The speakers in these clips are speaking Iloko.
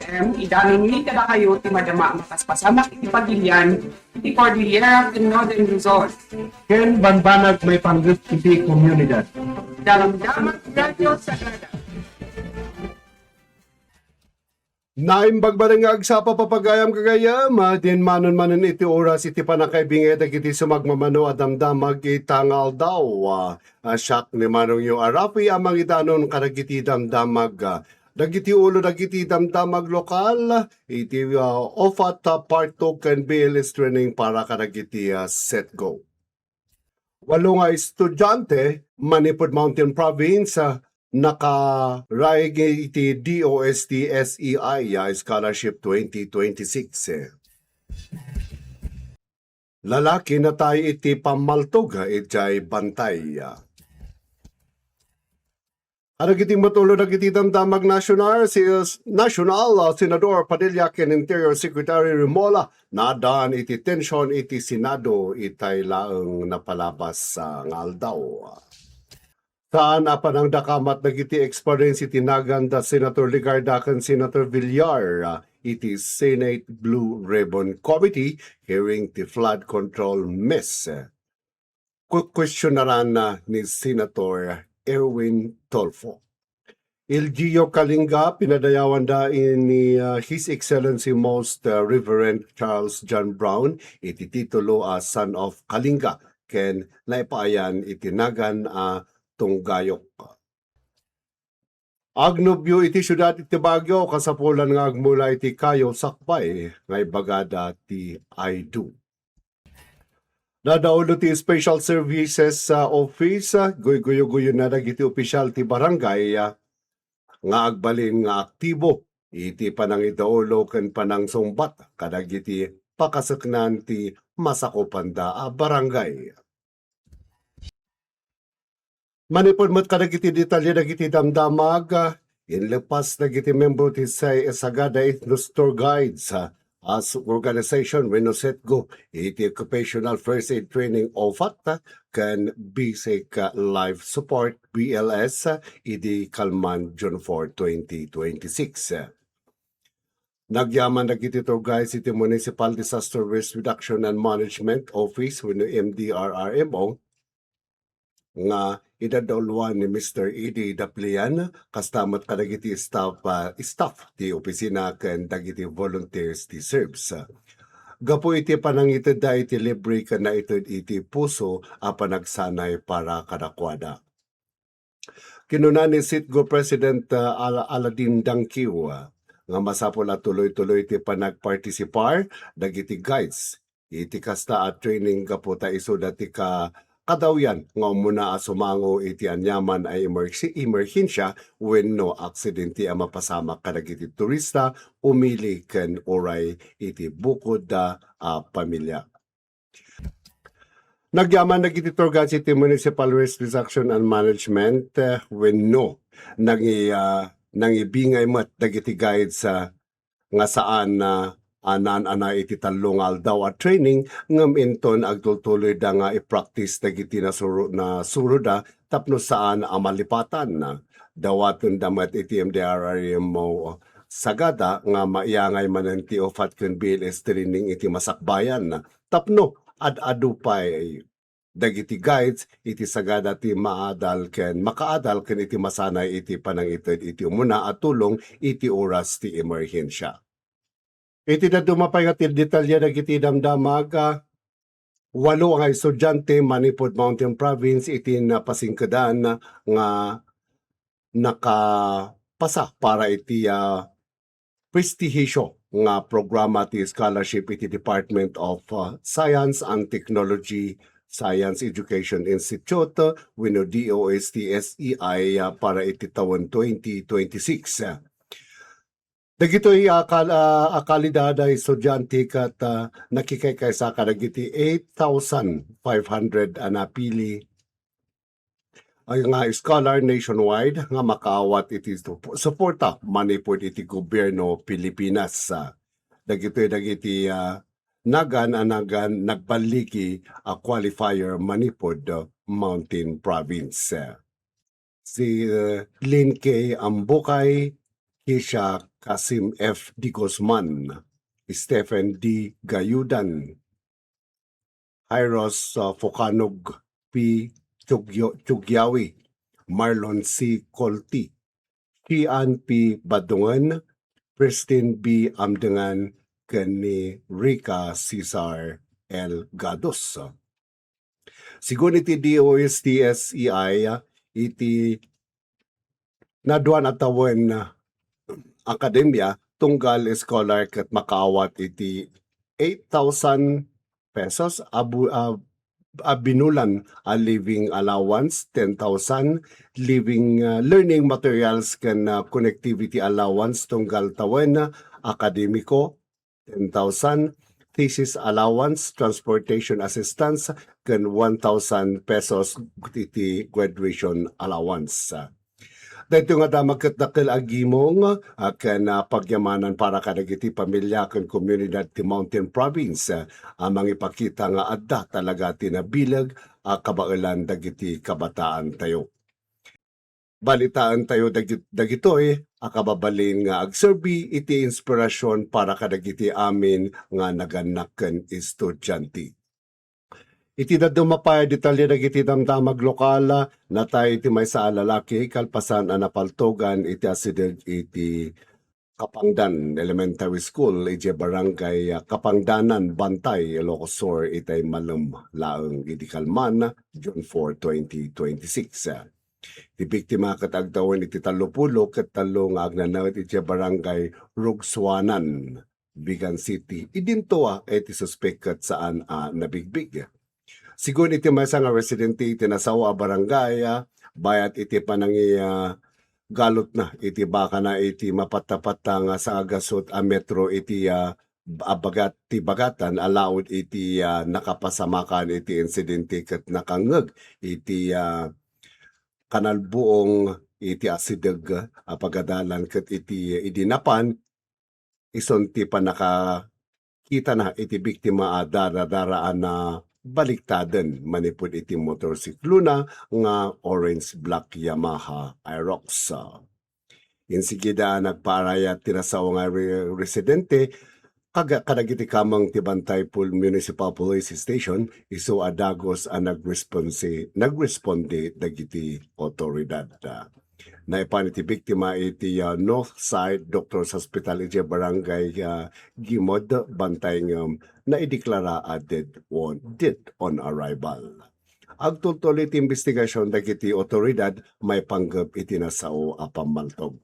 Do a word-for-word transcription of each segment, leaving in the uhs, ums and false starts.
M, idanonmi kadakayo ti madama a mapaspasamak iti pagilian iti Cordillera ken Northern Luzon. Ken bambanag maipanggep iti komunidad. Damdamag Radio Sagada. Naimbag manen nga agsapa, papagayam, gagayyem, ah, dinmanon manen iti oras iti pannakaibingay dagiti sumagmamano a damdamag ita nga aldaw. Ah, ah, siak ni Manongyo a Rafi a mangidanon kadagiti damdamag, ah, dagiti ulo dagiti damdamag lokal iti, ah, OFAT, ah, Part two ken B L S training para kadagiti, ah, set go. Walo nga estudiante manipud Mountain Province, ah, nakaraig iti D O S T S E I, ah, Scholarship twenty twenty-six. Lalaki natay iti pammaltog, ah, idiay Bantay. Kadagiti met ulo dagiti damdamag national, si, national, ah, Senador Padilla ken Interior Secretary Remulla, naaddaan iti tension iti Senado itay laeng napalabas, ah, nga aldaw. Saan a panangdakamat dagiti experience iti nagan da Senator Legarda ken Senator Villar, ah, iti Senate Blue Ribbon Committee hearing ti flood control mess. Kukuestionaran na ni Senator Erwin Tulfo. Ilgio Kalinga, pinadayawanda ni, ah, His Excellency Most, ah, Reverend Charles John Brown iti titulo a Son of Kalinga ken naipaayan iti nagan a tunggayok. Agnobyo iti siudad iti Baguio, kasapulan nga agmula iti kayo sakbay nga ibagada ti I do. Nadaulo ti Special Services, ah, Office, ah, guyguyo-guyonna dagiti opisyal ti barangay, ah, nga agbalin nga aktibo iti panangidaulo ken panangsungbat kadagiti pakaseknan ti masakupanda a barangay. Manipud met kadagiti detalye dagiti damdamag, ah, inlepas dagiti membro ti Sa-, Sagada Ethnos Tour Guides, ah, as organization wenno setgo iti Occupational First Aid Training, OFAT, ah, ken Basic, ah, Life Support, B L S, ah, idi kalman June four, twenty twenty-six. Nagyaman dagiti tour guides iti Municipal Disaster Risk Reduction and Management Office wenno M D R R M O nga idadauluan ni Mister Eddie Daplian, kasta met kadagiti staff, ah, staff ti opisina ken dagiti volunteers ti SERVS. Gapu iti panangitedda iti libre ken naited iti puso a panagsanay para kadakuada. Kinuna ni Sitgo President, ah, Al-, Aladin Dangkiw, ah, nga masapul a tuloy-tuloy ti panagpartisipar dagiti guides iti kasta a training gapu ta isuda ti ka-, kadawyan nga umuna a sumango iti aniaman a emersi-, emerhensia wenno aksidente a mapasamak kadagiti turista, umili ken uray iti bukodda a pamilia. Nagyaman dagiti tour guides iti Municipal Risk Reduction and Management, eh, wenno nangi-, ah, nangibingay met dagiti guides, ah, nga saan, ah, a naan-anay iti tallo nga aldaw a training, ngem inton agtultuloyda nga i-practice dagiti nasuro-, nasuroda tapno saan a malipatan. Dawatenda met iti M D R R M O Sagada nga maiyangay manen ti OFAT ken B L S training iti masakbayan. Tapno ad-adu pay dagiti guides iti Sagada ti maadal ken makaadal ken iti masanay iti panangited iti umuna a tulong iti oras ti emerhensia. Iti dadduma pay nga ti detalye dagiti damdamag, ah, walo nga estudiante manipud Mountain Province iti napasingkedan nga nakapasa para iti, ah, prestihisyo nga programa ti scholarship iti Department of, ah, Science and Technology, Science Education Institute, wenno D O S T S E I, ah, para iti tawen twenty twenty-six. Dagitoy a kal-, ah, a kalidad a estudiante ket, ah, nakikaykaysa kadagiti eight thousand five hundred a napili ay nga scholar nationwide nga makaawat iti sup-, suporta manipud iti gobyerno Pilipinas. Ah, dagitoy dagiti, ah, nagan a nagan nagballigi a qualifier manipud, ah, Mountain Province. Si, eh, Lynn K. Ambukay, Kisha Kasim F. D. Guzman, Stephen D. Gayudan, Hyros, uh, Focanog P. Chugyo-, Chugyawi, Marlon C. Colti, Kian P. Badungen, Pristine B. Amdengan, ken ni Rica Cesar L. Gados. Sigun iti D O S T S E I, iti naduan a tawen akademia, tunggal scholar ket makaawat iti eight thousand pesos a bu-, a, a binulan a living allowance, ten thousand living, ah, learning materials ken, ah, connectivity allowance tunggal tawen akademiko, ten thousand thesis allowance, transportation assistance, ken one thousand pesos iti graduation allowance. Daytoy nga damag ket dakkel a gimong, ah, ken, ah, pagyamanan para kadagiti pamilya ken komunidad ti Mountain Province, ah, a mangipakita nga adda talaga ti nabileg a kabaelan dagiti kabataantayo. Balitaentayo dagit-, dagitoy a kababalin nga agserbi iti inspirasyon para kadagiti amin nga nagannak ken estudiante. Iti dadduma pay a detalye dagiti damdamag lokal, natay iti maysa a lalaki kalpasan a napaltogan iti asideg iti Kapangdan Elementary School idiay Barangay, ah, Kapangdanan, Bantay, Ilocos Sur, itay malem laeng idi kalman, June four, twenty twenty-six. Ti biktima ket agtawen iti tallopulo ket tallo nga agnanaed idiay Barangay Rugsuanan, Vigan City. Idinto a iti suspek ket saan a nabigbig. Sigun iti maysa nga residente iti nasao a barangay, ah, bayat iti panangi-, ah, galotna iti bakana iti mapatta-patta nga sangagasut a metro iti, ah, abagat ti bagatan a laud iti, ah, nakapasamakan iti insidente ket nakangngeg iti, ah, kanalbuong iti asideg a pagadalan ket iti idi napan, ison ti pannakakitana iti biktima a dara-daraan a baliktaden manipud iti motorsiklona nga orange black Yamaha Aerox. Insigida a nagpaarayat ti nasao nga re-, residente kaga-, kadagiti kameng ti Bantay Pol-, Municipal Police Station, isu a dagus a nagresponsi-, nagresponde dagiti otoridad. Naipan iti biktima iti, ah, North Side Doctors Hospital iti Barangay, ah, Gimod, Bantay ngem naideklara a dead on, dead on arrival. Agtultuloy ti imbestigasion dagiti otoridad maipanggep iti nasao a pammaltog.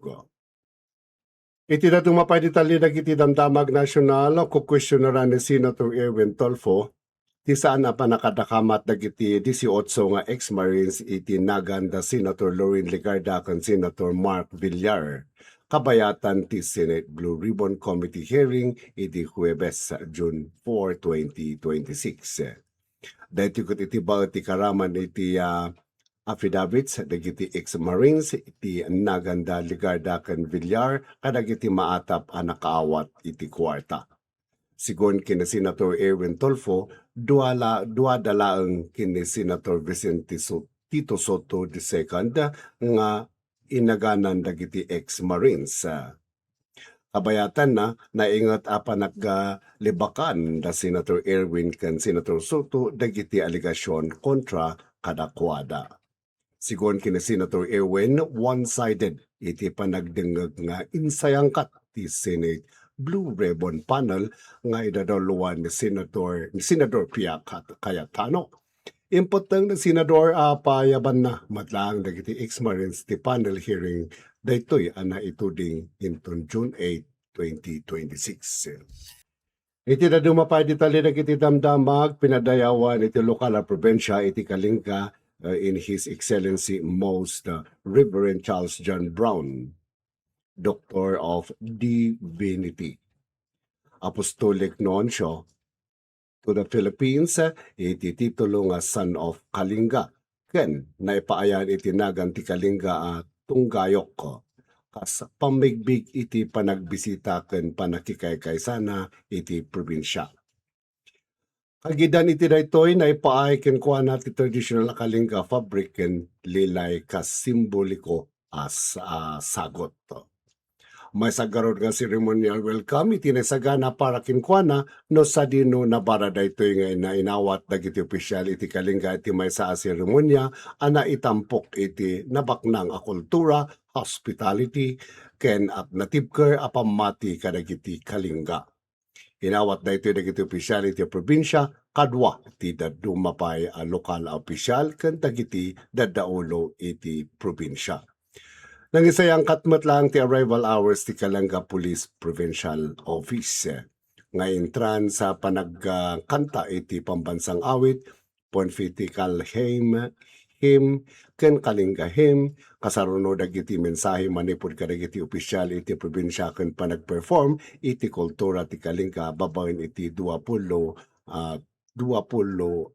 Iti dadduma pay a detalye dagiti damdamag nasional, kukuestionaran ni Senator Erwin Tulfo ti saan a pannakadakamat dagiti dieciocho nga ex-Marines iti nagan da Senator Loren Legarda ken Senator Mark Villar, kabayatan ti Senate Blue Ribbon Committee hearing idi Huwebes, June four, twenty twenty-six. Daytoy ket iti baet ti karaman iti, ah, affidavits dagiti ex-Marines iti nagan da Legarda ken Villar kadagiti maatap a nakaawat iti kuarta. Sigun ken ni Senator Erwin Tulfo, dua la-, duada laeng ken ni Senator Vicente So-, Tito Sotto the second nga inaganan dagiti ex-Marines. Kabayatanna, nainget a panaglebakan da Senator Erwin ken Senator Sotto dagiti alegasion kontra kadakuada. Sigun ken ni Senator Erwin, one-sided iti panagdengngeg nga insayangkat ti Senate Blue Ribbon Panel nga idadaluan ni Senator, ni Senador Pia Cat-, Cayetano. Impetteng ni Senador a payabanna met laeng dagiti ex-Marines ti panel hearing daytoy a naituding inton June eight, twenty twenty-six. Iti dadduma pay a detalye dagiti damdamag, pinadayawan iti lokal a probinsya iti Kalinga, uh, in His Excellency Most, uh, Reverend Charles John Brown, Doctor of Divinity, Apostolic Nuncio to the Philippines, iti titulo nga Son of Kalinga, ken naipaayan iti nagan ti Kalinga a tunggayok kas pammigbig iti panagbisita ken pannakikaykaysana iti probinsya. Kagidan iti daytoy, naipaay kenkuana ti traditional a Kalinga fabric ken lilay kas simboliko a s-, a sagut. Maysa garud nga ceremonial welcome iti naisagana para kenkuana no sadino nabara daytoy nga ina-, inawat dagiti opisyal iti Kalinga iti maysa a seremonia a naitampok iti nabaknang a kultura, hospitality, ken at natibker a pammati kadagiti Kalinga. Inawat daytoy dagiti opisyal iti probinsia, kadua ti dadduma pay a lokal a opisyal ken dagiti daddaulo iti probinsia. Nangisayangkat met laeng ti arrival hours ti Kalinga Police Provincial Office nga intran sa panagkanta iti pambansang awit, pontifical hymn, hymn, ken Kalinga hymn, kasaruno dagiti mensahe manipud kadagiti opisyal iti probinsia ken panagperform iti kultura ti Kalinga babaen iti dua puluh, ah, dua puluh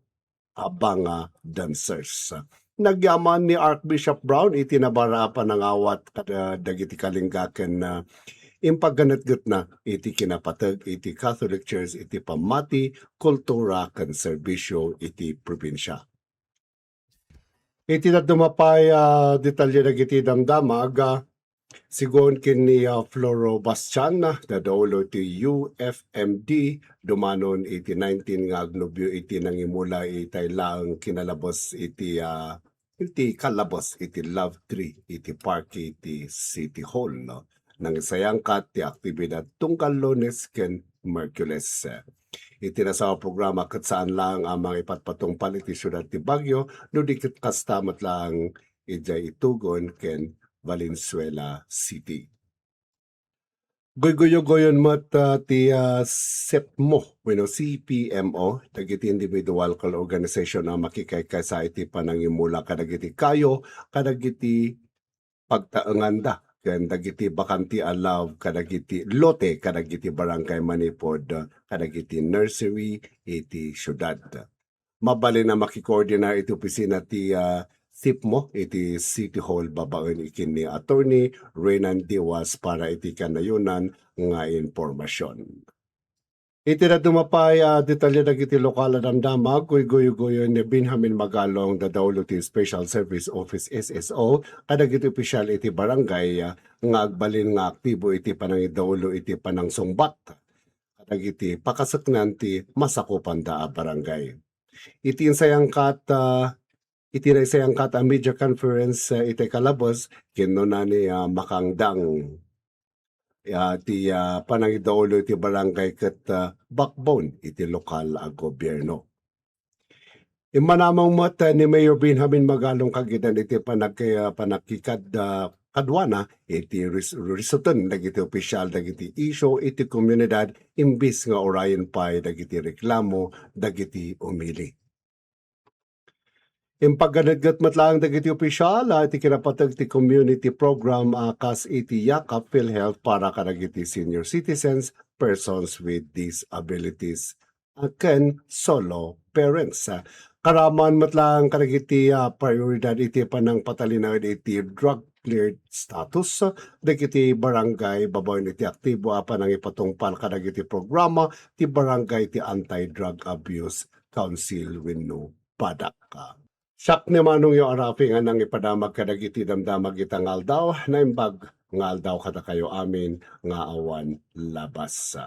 a banga dancers. Nagyaman ni Archbishop Brown iti nabara a panangawat kada dagiti Kalinga ken, ah, impagganetgetna iti kinapateg iti Catholic Church iti pammati, kultura, ken serbisyo iti probinsia. Iti dadduma pay a detalye dagiti damdamag, ah, sigun ken ni, ah, Floro Bastian, ah, daddaulo ti U F M D, dumanon iti nineteen nga agnobio iti nangimula itay laeng kinalabes iti, ah, iti kalabes iti Love Tree iti parke iti City Hall, no? Nangisayangkat ti aktibidad tunggal Lunes ken Miyerkules. Iti nasawa a programa ket saan laeng a mangipatpatungpal iti siudad ti Baguio, no di ket kasta met laeng idiay Itugon ken Valenzuela City. Guyguyoguyon met, ah, ti, ah, SEPMO wenno C P M O dagiti individual ken organization a makikaykaysa iti panangimula kadagiti kayo kadagiti pagtaenganda ken dagiti bakante a love kadagiti lote kadagiti barangay manipud kadagiti nursery iti siudad. Mabalin a makikoordinar iti opisina ti, ah, SEPMO iti City Hall babaen ken ni Attorney Renan Diwas para iti kanayonan nga impormasion. Iti dadduma pay a detalye dagiti lokal a damdamag, guyguyoguyon ni Benjamin Magalong, daddaulo ti Special Service Office, S S O, kadagiti opisyal iti barangay, ah, nga agbalin nga aktibo iti panangidaulo iti panangsungbat kadagiti pakaseknan ti masakupanda a barangay. Iti insayangkat, ah, iti naisayangkat a media conference, ah, iti kalabes, kinnuna ni, ah, Makangdang, ah, ti, ah, panangidaulo iti barangay ket, ah, backbone iti lokal a gobierno. Immanamong met, ah, ni Mayor Benjamin Magalong Kagidan iti panag-, ah, panagkikad-, ah, kaduana iti ris-, risuten dagiti opisyal dagiti isyu iti komunidad imbis nga urayen pay dagiti reklamo dagiti umili. Impagganetget met laeng dagiti opisyal, ah, iti kinapateg ti community program, ah, kas iti Yakap PhilHealth para kadagiti senior citizens, persons with disabilities, ah, ken solo parents. Ah, karaman met laeng kadagiti, ah, prioridad iti panangpatalinaed iti drug cleared status, ah, dagiti barangay babaen iti aktibo a panangipatungpal kadagiti programa ti barangay ti Anti-Drug Abuse Council wenno PADAC. Siak ni Manong Yo Arapi nga nangipadamag kadagiti damdamag ita nga aldaw, naimbag nga aldaw kadakayo amin nga awan labas.